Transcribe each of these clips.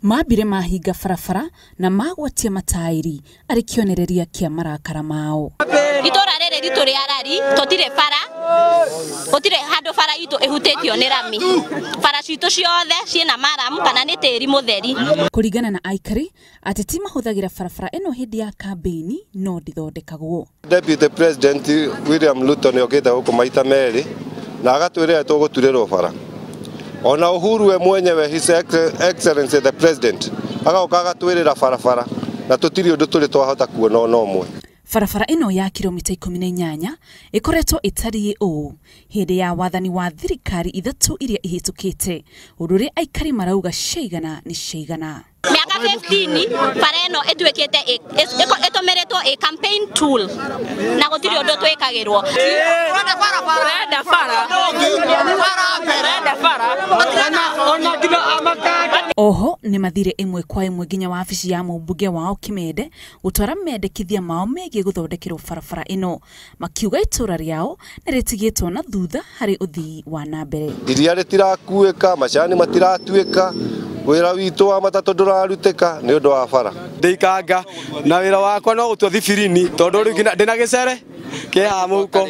Mambire mahinga barabara na magwatia matairi arĩ kĩonereria kĩa marakara mao. Itũra rĩrĩ ritũ rĩa Rari tũtirĩ bara, gũtirĩ handũ bara itũ ĩhutĩtio nĩ rami. Bara citũ ciothe ciĩna maramu kana nĩ tĩri mũtheri. Kũringana na aikari, ateti mahũthagĩra barabara ĩno hĩndĩ ya kambĩini no ndĩthondekagwo. Deputy President William Ruto nĩ okĩte gũkũ maita merĩ na agatwĩrĩra tũgũturĩrwo bara. Ona Uhuru we mwenyewe, His Excellency the President, agoka agatwĩrĩra barabara na tũtirĩ ũndũ tũrĩ twahota kuona ona ũmwe. Barabara ĩno ya kilomita 18 ĩkoretwo ĩtariĩ ũũ hĩndĩ ya wathani wa thirikari ithatũ iria ihĩtũkĩte, ũndũ ũrĩa aikari marauga ciaigana nĩ ciaigana. Mĩaka 15 bara ĩno ĩtuĩkĩte ĩtũmĩrĩtwo ĩ campaign tool na gũtirĩ ũndũ twĩkagĩrwo. Oho nĩ mathire ĩmwe kwa ĩmwe nginya wabici ya mũmbunge wao Kimende gũtwara mendekithia mao megiĩ gũthondekerwo barabara ĩno, makiuga itũra rĩao nĩ rĩtigĩtwo na thutha harĩ ũthii wa na mbere. Iria rĩtirakuĩka, macani matiratuĩka, wĩra witũ wa matatũ ndũrarutĩka nĩ ũndũ wa bara. Ndĩikanga na wĩra wakwa no gũtua thibirini tondũ rĩu ndĩna gĩcere kĩ haha mũhuko,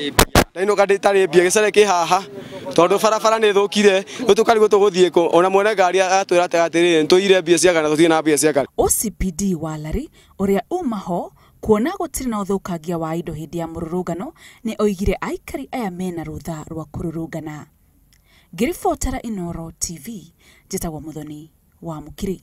ndainũka ndĩtarĩ mbia, gĩcere kĩ haha tondũ barabara nĩ thũkire, rĩu tũkarigwo tũgũthiĩ kũ, ona mwene ngari atwĩra atĩrĩrĩ nĩtũiyire mbia cia ngari na tũtirĩ na mbia cia ngari. OCPD wa Lari ũrĩa uma ho kuona gũtirĩ na ũthũkangia wa indo hĩndĩ ya mũrũrũngano nĩ oigire aikari aya mena rũtha rwa kũrũrũngana. Ngĩribotera Inooro TV, njĩtagwo Muthoni wa Mũkiri.